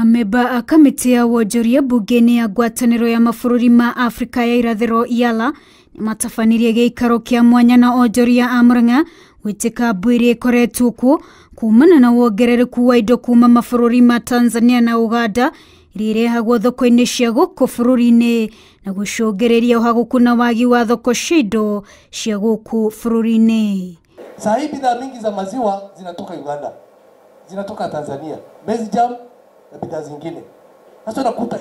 Amemba a kamĩtĩ ya wonjoria mbunge-inĩ ya ngwatanĩro ya mabũrũri ma Afrika ya irathĩro IALA nĩmatabanirie gĩikaro kĩa mwanya na onjoria a Murang'a gwĩtĩka mbu ĩrĩa ĩkoretwo kuo kumana na wongerereku wa indo kuma mabũrũri ma Tanzania na Uganda iria irehagwo thoko-inĩ cia gũkũ bũrũri-inĩ na gũcũngĩrĩria ũhagũku na wagi wa thoko cia indo cia gũkũ bũrũri-inĩ. Saa hii bidhaa mingi za maziwa zinatoka Uganda, zinatoka Tanzania, maize jam na bidhaa zingine. Sasa unakuta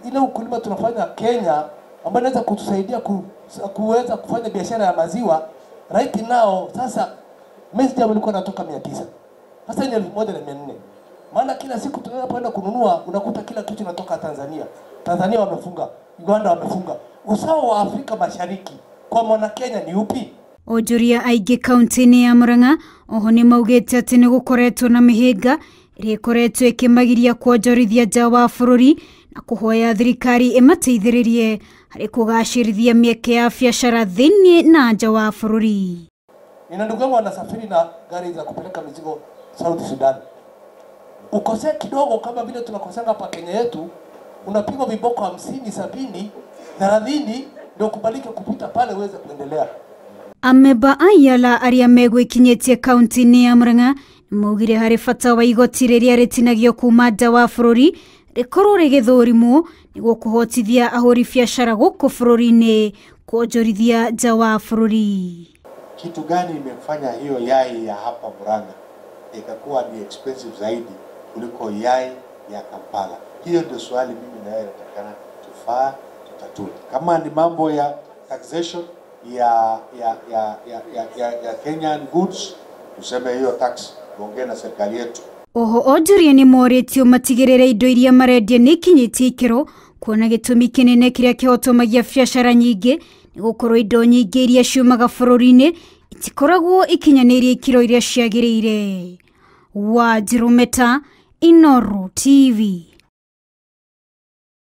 ile ukulima tunafanya Kenya ambayo inaweza kutusaidia kuweza kufanya biashara ya maziwa right now. Sasa maize jam ilikuwa inatoka 900, sasa ni 1400. Maana kila siku tunapoenda kununua unakuta kila kitu inatoka Tanzania. Tanzania wamefunga, Uganda wamefunga. Usawa wa Afrika Mashariki kwa mwana Kenya ni upi? Onjoria aingĩ kaunti-inĩ ya Murang'a oho nĩ maugĩte atĩ nĩ gũkoretwo na mĩhĩnga ĩrĩa ĩkoretwo ĩkĩmagiria kwonjorithia nja wa bũrũri na kũhoya thirikari ĩmateithĩrĩrie harĩ kũgacĩrithia mĩeke ya biacara thĩinĩ na nja wa bũrũri. Nina ndugu yangu anasafiri na gari za kupeleka mizigo South Sudan. Ukosea kidogo kama vile tunakosea hapa Kenya yetu, unapigwa viboko 50, 70, 30 ndio kubalike kupita pale uweze kuendelea. Amemba a IALA arĩa megwĩkinyĩtie kaunti-inĩ ya Murang'a nĩmaugire harĩ bata wa igoti rĩrĩa rĩtinagio kuma nja wa bũrũri rĩkorwo rĩgĩthũrimwo nĩguo kũhotithia ahũri biacara gũkũ bũrũri-inĩ kuonjorithia nja wa bũrũri. Kitu gani imefanya hiyo yai ya hapa Murang'a ikakuwa ni expensive zaidi kuliko yai ya Kampala? Hiyo ndio swali mimi na wewe natakana tufaa tutatue. Kama ni mambo ya taxation ya Kenyan goods, tuseme hiyo tax tuongee na serikali yetu. Oho onjoria nĩ morĩtio matigĩrĩre indo iria marendia nĩ ikinyĩtie ikĩro kuona gĩtũmi kĩnene kĩrĩa kĩhotomagia biacara nyingĩ nĩ gũkorwo indo nyingĩ iria ciumaga bũrũri-inĩ itikoragwo ikinyanĩirie ikĩro iria ciagĩrĩire. Wanjirũ Meta, Inooro TV.